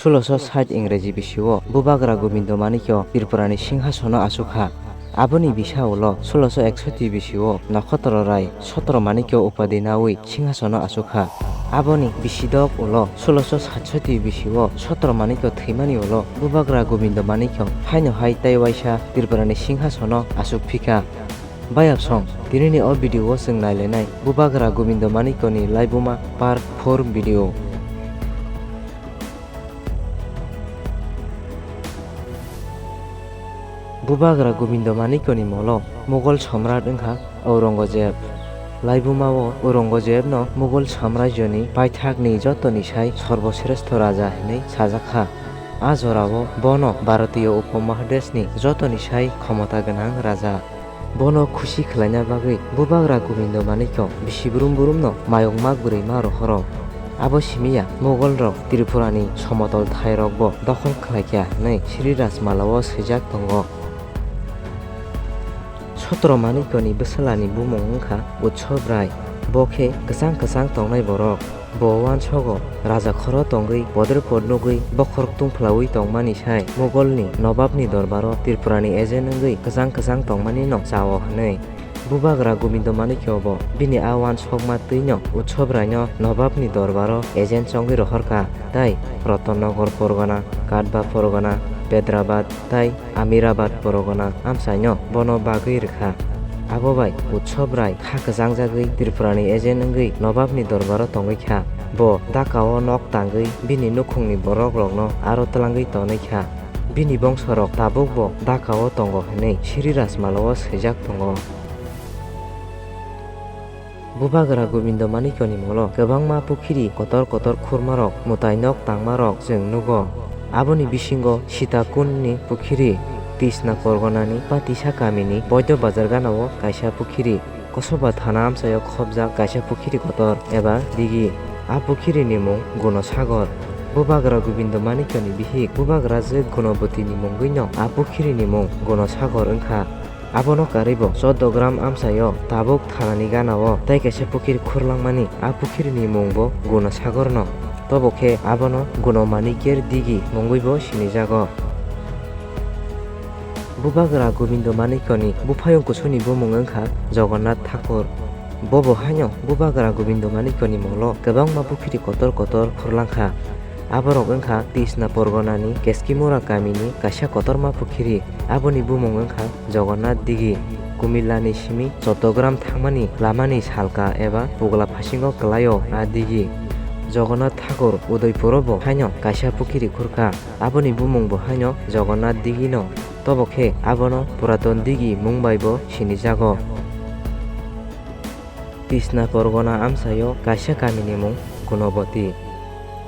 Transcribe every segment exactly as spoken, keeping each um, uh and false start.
Sulosho sait Ingreji bisio Bubagra Gobindo Manikyo Tripurani singhasono achukha. Aboni bisa ulo sulosho eksoti bisio Nokhotro Rai Sotro Manikyo upadi naui singhasono achukha. Aboni bisidok ulo sulosho satsoti bisio Sotro Manikyo thwimani ulo Bubagra Gobindo Manikyo haino hai tei waisa Tripurani singhasono achukphika. Bayapsong, tinini o video o chwng nailainai Bubagra Gobindo Manikyoni laibuma part four video. Bubagra Gobindo Manikyoni molo Mughal Samrat wngkha Aurangzeb. Laibuma o Aurangzebno Mughal Samrajyoni paithakni jotoni sai sorboshrestho raja hinwi sajakha. A jorao bono Bharatiyo Upomahadeshni jotoni sai khomota gwnang raja. Bono khusi khlaina bagwi Bubagra Gobindo Manikyo bisi brum brumno mayung mak bwrwi ma rohoro. Abo simiya Mogolrok Tripurani somotol thairokbo dokhol khlaikha hwnwi Sri Rajmalao swijak tongo. Sotro Manikyoni bwsalani bumung wngkha Utsob Rai. Bo khe kwchang kwchang tongnai borok. Bo uansogo raja khoro tongwi podre pod nugwi bokhorok tungphlaui tongmani sai Mogolni nobabni dorbaro Tripurani agent wngwi kwchang kwchang tongmanino chao hwnwi. Bubagra Gobindo Manikyo bo bini a uansukma twino Utsob Raino nobabni dorbaro agent chongwi rohorkha, tai Rotonnogor Porgona, Kadba Porgona, Pedrabad tai Amirabad Porgona amchaino bono bagwi rwkha. Abo bai Utsob Rai kha kwchangjagwi Tripurani agent wngwi nobabni dorbaro tongwi kha. Bo Dhaka-o nok tangwi bini nukhungni borokrokno aro twlangwi tonwi kha. Bini bongsorok tabukbo Dhaka-o tongo hwnwi Sri Rajmalao swijak tongo. Bubagra Gobindo Manikyoni molo kwbangma pukhiri kotor kotor khurmarok, mwtai nok tangmarok chwng nugo. Aboni bisingo Sita Kundni pukhiri, Tisna Porgonani Patisa kamini Boido Bazar ganao kaisa pukhiri, Kosoba thana amchaio khobjak kaisa pukhiri kotor eba digi. A pukhirini mung Guno Sagor. Bubagra Gobindo Manikyoni bihik Bubagrajwk Gunobotini mungwino a pukhirini mung Guno Sagor wngkha. Abono karwibo Choddogram amchaio tabuk thanani ganao tei kaisa pukhiri khurlangmani, a pukhirini mungbo Guno Sagorno. Tobo khe abono Guno Manikyer Digi mungwibo sinijago. Bubagra Gobindo Manikyoni buphayung kusuni bumung wngkha Jagannath Thakur. Bobo haino Bubagra Gobindo Manikyoni molo kwbangma pukhiri kotor kotor khurlangkha. Aborok wngkha Tisna Porgonani Keskimura kamini kaisa kotorma pukhiri, aboni bumung wngkha Jagannath Digi. Kumilani simi Chattogram thangmani lamani salka eba pugla phasingo kwlaio a digi. Jagannath Thakur Udaipuro bo haino kaisa pukhiri khurkha, aboni bumung bo haino Jagannath Digino. Tobo khe abono Puraton Digi mung bai bo sinijago. Tisna Porgona amchaio kaisa kamini mung Gunoboti.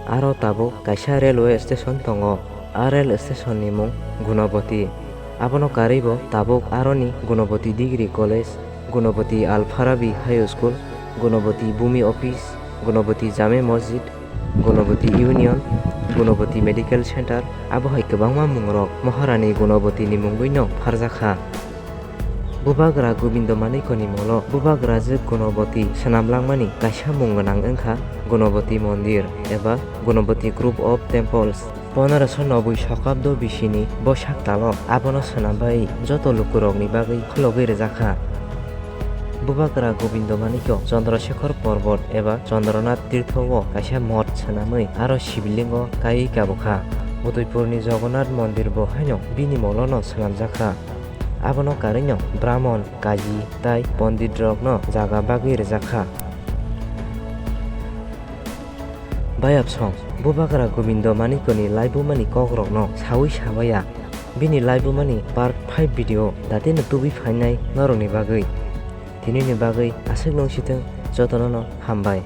Aro tabuk kaisa railway station tongo. A rail station ni mung Gunoboti. Abono karwibo tabuk aroni Gunoboti Degree College, Gunoboti Al Farabi High School, Gunoboti Bhumi Office, Gunoboti Jame Masjid, Gunoboti Union, Gunoboti Medical Center, abo hai kwbangma mungrok Maharani Gunobotini mungwino pharjakha. Bubagra Gobindo Manikyoni molo Bubagrajwk Gunoboti swnamlangmani kaisa mung gwnang wngkha Gunoboti Mondir eba Gunoboti Group of Temples. Pondroso noboi sokabdo bisini boisak talo abono swnambai joto lukurokni bagwi khulogwi rwjakha. Bubagra Gobindo Manikyo Chandrasekhar Porbot eba Chandranath Tirtho-o kaisa moth swnamwi aro Shivlingo kaiwi kabukha. Udaipurni Jagannath Mondir bo haino bini molono swnamjakha. Abono karwino Brahmon, Kaji tai Ponditrokno jaga bagwi rwjakha. Bayapsong, Bubagra Gobindo Manikyoni laibumani kokrokno sawi sabaya. Bini laibumani part five video datino tubui phainai norokni bagwi. Tinini bagwi aswk nungsithwng, jotonono hambai.